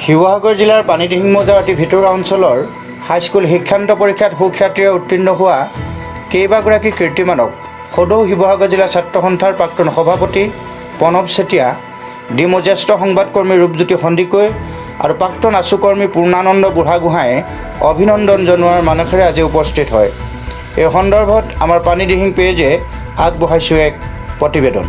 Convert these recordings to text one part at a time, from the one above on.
শিৱসাগৰ জিলাৰ পানীদিহিং মৌজাৰ অতি ভিতৰুৱা অঞ্চলৰ হাইস্কুল শিক্ষান্ত পৰীক্ষাত সুখ্যাতিৰে উত্তীৰ্ণ হোৱা কেইবাগৰাকী কীৰ্তিমানক সদৌ শিৱসাগৰ জিলা ছাত্ৰ সন্থাৰ প্ৰাক্তন সভাপতি প্ৰণৱ চেতিয়া, ডিমৌ জ্যেষ্ঠ সংবাদকৰ্মী ৰূপজ্যোতি সন্দিকৈ আৰু প্ৰাক্তন আছুকৰ্মী পূৰ্ণানন্দ বুঢ়াগোহাঁয়ে অভিনন্দন জনোৱাৰ মানসেৰে আজি উপস্থিত হয়। এই সন্দৰ্ভত আমাৰ পানীদিহিং পেজে আগবঢ়াইছোঁ এক প্ৰতিবেদন।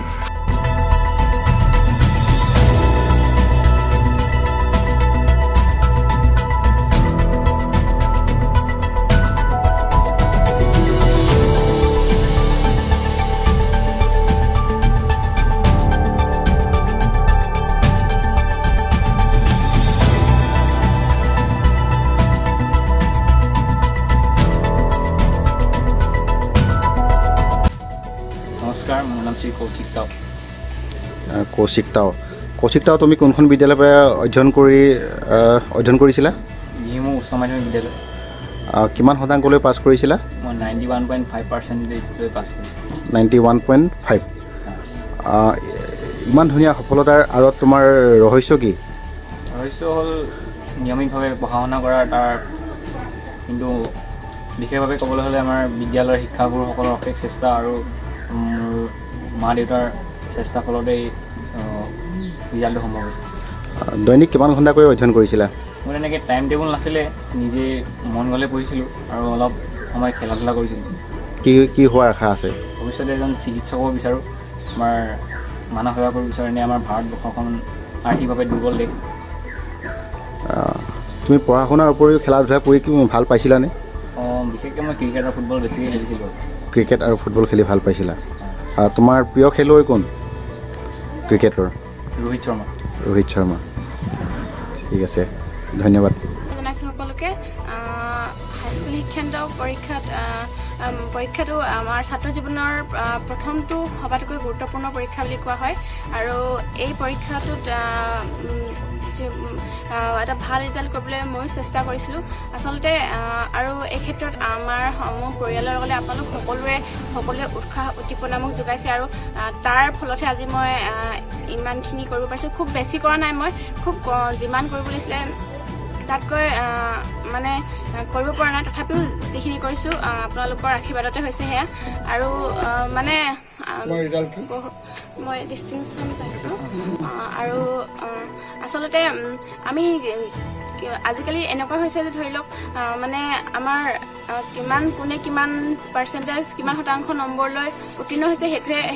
নমস্কাৰ, মোৰ নাম শ্ৰী কৌশিক টাও। কৌশিক টাও, কৌশিক টাও, তুমি কোনখন বিদ্যালয়ৰ পৰা অধ্যয়ন কৰিছিলা? দিহিংমুখ উচ্চ মাধ্যমিক বিদ্যালয়। কিমান শতাংশলৈ পাছ কৰিছিলা? মই 91.5 পাৰ্চেণ্টেজ লৈ পাছ কৰিছোঁ। 91.5। ইমান ধুনীয়া সফলতাৰ আঁৰত তোমাৰ ৰহস্য কি? ৰহস্য হ'ল নিয়মিতভাৱে পঢ়া শুনা কৰা। তাৰ কিন্তু বিশেষভাৱে ক'বলৈ হ'লে আমাৰ বিদ্যালয়ৰ শিক্ষাগুৰুসকলৰ অশেষ চেষ্টা আৰু মোৰ মা দেউতাৰ চেষ্টাৰ ফলতেই ৰিজাল্টটো সম্ভৱ হৈছে। দৈনিক কিমান ঘণ্টাকৈ অধ্যয়ন কৰিছিলা? মোৰ তেনেকৈ টাইম টেবুল নাছিলে, নিজে মন গ'লে পঢ়িছিলোঁ আৰু অলপ সময় খেলা ধূলা কৰিছিলোঁ। কি কি হোৱাৰ আশা আছে? ভৱিষ্যতে এজন চিকিৎসক হ'ব বিচাৰোঁ, আমাৰ মানৱ সেৱা কৰিব বিচাৰোঁ। এনেই আমাৰ ভাৰতবৰ্ষখন আৰ্থিকভাৱে দুৰ্বল দেশ। তুমি পঢ়া শুনাৰ উপৰিও খেলা ধূলা কৰি কি ভাল পাইছিলানে? অঁ, বিশেষকৈ মই ক্ৰিকেট আৰু ফুটবল বেছিকৈ খেলিছিলোঁ। ক্ৰিকেট আৰু ফুটবল খেলি ভাল পাইছিলা। তোমাৰ প্ৰিয় খেলুৱৈ কোন ক্ৰিকেটৰ? ৰোহিত শৰ্মা। ৰোহিত শৰ্মা। ঠিক আছে, ধন্যবাদ। জনাইছোঁ সকলোকে। হাইস্কুল শিক্ষান্ত পৰীক্ষাত পৰীক্ষাটো আমাৰ ছাত্ৰ জীৱনৰ প্ৰথমটো সবাতোকৈ গুৰুত্বপূৰ্ণ পৰীক্ষা বুলি কোৱা হয় আৰু এই পৰীক্ষাটোত এটা ভাল ৰিজাল্ট কৰিবলৈ ময়ো চেষ্টা কৰিছিলোঁ আচলতে। আৰু এই ক্ষেত্ৰত আমাৰ মোৰ পৰিয়ালৰ লগতে আপোনালোক সকলোৱে উৎসাহ উদ্দীপনা মোক যোগাইছে আৰু তাৰ ফলতহে আজি মই ইমানখিনি কৰিব পাৰিছোঁ। খুব বেছি কৰা নাই মই, খুব যিমান কৰিব লাগিছিলে তাতকৈ মানে কৰিব পৰা নাই। তথাপিও যিখিনি কৰিছোঁ, আপোনালোকৰ আশীৰ্বাদতে হৈছে সেয়া। আৰু মানে মই ডিষ্টিংশ্যন পাইছোঁ। আৰু আচলতে আমি আজিকালি এনেকুৱা হৈছে যে ধৰি লওক মানে আমাৰ কিমান কোনে কিমান পাৰ্চেণ্টেজ, কিমান শতাংশ নম্বৰ লৈ উত্তীৰ্ণ হৈছে,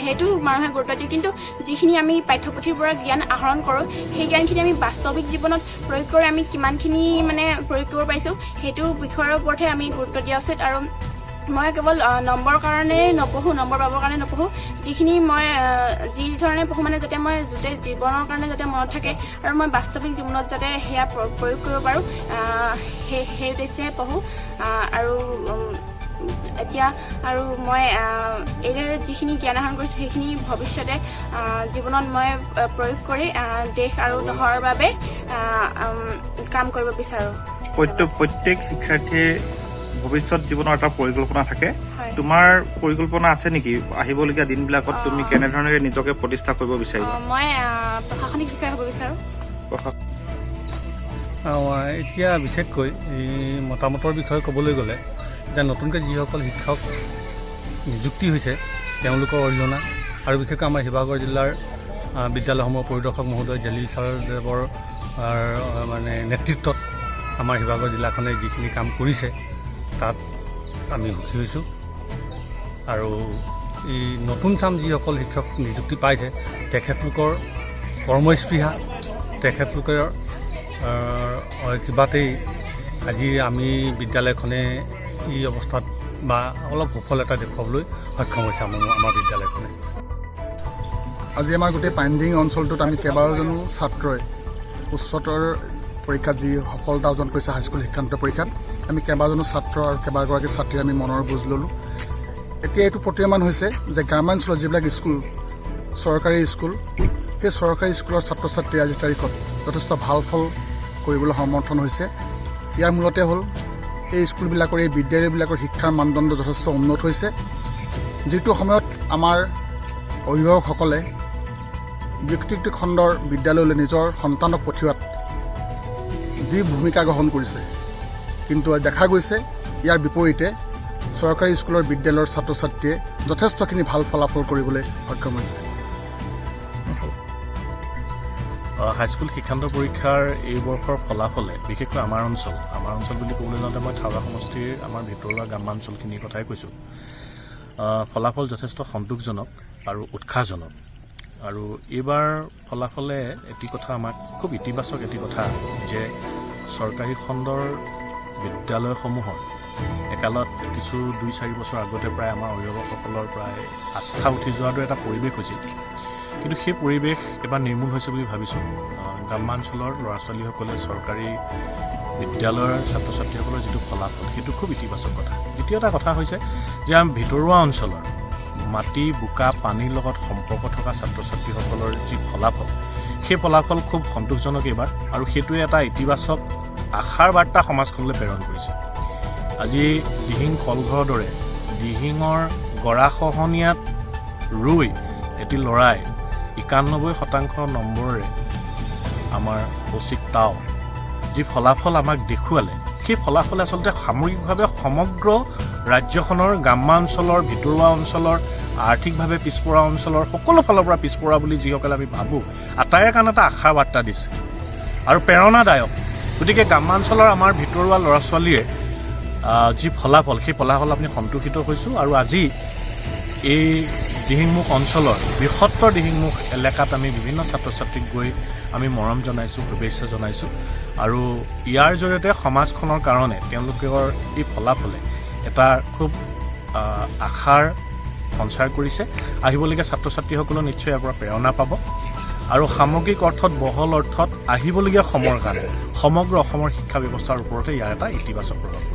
সেইটো মানুহে গুৰুত্ব দিয়ে। কিন্তু যিখিনি আমি পাঠ্যপুথিৰ পৰা জ্ঞান আহৰণ কৰোঁ, সেই জ্ঞানখিনি আমি বাস্তৱিক জীৱনত প্ৰয়োগ কৰি আমি কিমানখিনি মানে প্ৰয়োগ কৰিব পাৰিছোঁ, সেইটো বিষয়ৰ ওপৰতহে আমি গুৰুত্ব দিয়া উচিত। আৰু মই কেৱল নম্বৰৰ কাৰণেই নপঢ়োঁ, নম্বৰ পাবৰ কাৰণে নপঢ়োঁ। যিখিনি মই যি ধৰণে পঢ়োঁ, মানে যাতে মই গোটেই জীৱনৰ কাৰণে যাতে মনত থাকে আৰু মই বাস্তৱিক জীৱনত যাতে সেয়া প্ৰয়োগ কৰিব পাৰোঁ, সেই উদ্দেশ্যে পঢ়োঁ। আৰু এতিয়া আৰু মই এইদৰে যিখিনি জ্ঞান আহৰণ কৰিছোঁ, সেইখিনি ভৱিষ্যতে জীৱনত মই প্ৰয়োগ কৰি দেশ আৰু দহৰ বাবে কাম কৰিব বিচাৰোঁ। প্ৰত্যেক শিক্ষাৰ্থীয়ে ভৱিষ্যত জীৱনৰ এটা পৰিকল্পনা থাকে। হয়। তোমাৰ পৰিকল্পনা আছে নেকি? আহিবলগীয়া দিনবিলাকত তুমি কেনেধৰণেৰে নিজকে প্ৰতিষ্ঠা কৰিব বিচাৰিবা? মই প্ৰশাসনিক বিষয়া হ'ব বিচাৰোঁ। এতিয়া বিশেষকৈ এই মতামতৰ বিষয়ে ক'বলৈ গ'লে, এতিয়া নতুনকৈ যিসকল শিক্ষক নিযুক্তি হৈছে, তেওঁলোকৰ অৰিহণা আৰু বিশেষকৈ আমাৰ শিৱসাগৰ জিলাৰ বিদ্যালয়সমূহৰ পৰিদৰ্শক মহোদয় জলিল ছাৰদেৱৰ মানে নেতৃত্বত আমাৰ শিৱসাগৰ জিলাখনে যিখিনি কাম কৰিছে, তাত আমি সুখী হৈছোঁ। আৰু এই নতুন চাম যিসকল শিক্ষক নিযুক্তি পাইছে, তেখেতলোকৰ কৰ্মস্পৃহা, তেখেতলোকৰ কিবাতেই আজি আমি বিদ্যালয়খনে এই অৱস্থাত বা অলপ সুফল এটা দেখুৱাবলৈ সক্ষম হৈছে আমাৰ বিদ্যালয়খনে। আজি আমাৰ গোটেই পানীদিহিং অঞ্চলটোত আমি কেইবাজনো ছাত্ৰই উচ্চতৰ পৰীক্ষাত যি সফলতা অৰ্জন কৰিছে, হাইস্কুল শিক্ষান্ত পৰীক্ষাত আমি কেইবাজনো ছাত্ৰ আৰু কেইবাগৰাকী ছাত্ৰীয়ে আমি মনৰ বুজ ল'লোঁ। এতিয়া এইটো প্ৰতীয়মান হৈছে যে গ্ৰামাঞ্চলত যিবিলাক স্কুল, চৰকাৰী স্কুল, সেই চৰকাৰী স্কুলৰ ছাত্ৰ ছাত্ৰীয়ে আজিৰ তাৰিখত যথেষ্ট ভাল ফল কৰিবলৈ সমৰ্থন হৈছে। ইয়াৰ মূলতে হ'ল এই স্কুলবিলাকৰ, এই বিদ্যালয়বিলাকৰ শিক্ষাৰ মানদণ্ড যথেষ্ট উন্নত হৈছে। যিটো সময়ত আমাৰ অভিভাৱকসকলে ব্যক্তিগত খণ্ডৰ বিদ্যালয়লৈ নিজৰ সন্তানক পঠিওৱাত যি ভূমিকা গ্ৰহণ কৰিছে, কিন্তু দেখা গৈছে ইয়াৰ বিপৰীতে চৰকাৰী স্কুলৰ বিদ্যালয়ৰ ছাত্ৰ ছাত্ৰীয়ে যথেষ্টখিনি ভাল ফলাফল কৰিবলৈ সক্ষম হৈছে। হাইস্কুল শিক্ষান্ত পৰীক্ষাৰ এই বৰ্ষৰ ফলাফলে বিশেষকৈ আমাৰ অঞ্চল বুলি ক'বলৈ যাওঁতে মই থাওৰা সমষ্টিৰ আমাৰ ভিতৰুৱা গ্ৰাম্যাঞ্চলখিনিৰ কথাই কৈছোঁ। ফলাফল যথেষ্ট সন্তোষজনক আৰু উৎসাহজনক। আৰু এইবাৰ ফলাফলে এটি কথা আমাক খুব ইতিবাচক এটি কথা যে চৰকাৰী খণ্ডৰ বিদ্যালয়সমূহৰ একালত কিছু 2-4 বছৰ আগতে প্ৰায় আমাৰ অভিভাৱকসকলৰ প্ৰায় আস্থা উঠি যোৱাৰ দৰে এটা পৰিৱেশ হৈছিল, কিন্তু সেই পৰিৱেশ এবাৰ নিৰ্মূল হৈছে বুলি ভাবিছোঁ। গ্ৰাম্যাঞ্চলৰ ল'ৰা ছোৱালীসকলে চৰকাৰী বিদ্যালয়ৰ ছাত্ৰ ছাত্ৰীসকলৰ যিটো ফলাফল, সেইটো খুব ইতিবাচক কথা। দ্বিতীয় এটা কথা হৈছে যে আমাৰ ভিতৰুৱা অঞ্চলৰ মাটি, বোকা, পানীৰ লগত সম্পৰ্ক থকা ছাত্ৰ ছাত্ৰীসকলৰ যি ফলাফল, সেই ফলাফল খুব সন্তোষজনক এইবাৰ। আৰু সেইটোৱে এটা ইতিবাচক আশাৰ বাৰ্তা সমাজখনলৈ প্ৰেৰণ কৰিছে। আজি দিহিং কলঘৰৰ দৰে দিহিঙৰ গৰাখহনীয়াত ৰৈ এটি ল'ৰাই 91% নম্বৰেৰে আমাৰ কৌশিক টাও যি ফলাফল আমাক দেখুৱালে, সেই ফলাফলে আচলতে সামগ্ৰিকভাৱে সমগ্ৰ ৰাজ্যখনৰ গ্ৰাম্যাঞ্চলৰ, ভিতৰুৱা অঞ্চলৰ, আৰ্থিকভাৱে পিছপৰা অঞ্চলৰ, সকলো ফালৰ পৰা পিছপৰা বুলি যিসকলে আমি ভাবোঁ, আটাইৰে কাৰণে এটা আশাৰ বাৰ্তা দিছে আৰু প্ৰেৰণাদায়ক। গতিকে গ্ৰাম্যাঞ্চলৰ আমাৰ ভিতৰুৱা ল'ৰা ছোৱালীয়ে যি ফলাফল, সেই ফলাফল আমি সন্তোষিত হৈছোঁ। আৰু আজি এই দিহিংমুখ অঞ্চলৰ বৃহত্তৰ দিহিংমুখ এলেকাত আমি বিভিন্ন ছাত্ৰ ছাত্ৰীক গৈ আমি মৰম জনাইছোঁ, শুভেচ্ছা জনাইছোঁ। আৰু ইয়াৰ জৰিয়তে সমাজখনৰ কাৰণে তেওঁলোকৰ এই ফলাফলে এটা খুব আশাৰ সঞ্চাৰ কৰিছে। আহিবলগীয়া ছাত্ৰ ছাত্ৰীসকলেও নিশ্চয় ইয়াৰ পৰা প্ৰেৰণা পাব। আৰু সামগ্ৰিক অৰ্থত, বহল অৰ্থত আহিবলগীয়া সময়ৰ কাৰণে সমগ্ৰ অসমৰ শিক্ষা ব্যৱস্থাৰ ওপৰতে ইয়াৰ এটা ইতিবাচক প্ৰভাৱ পৰিব।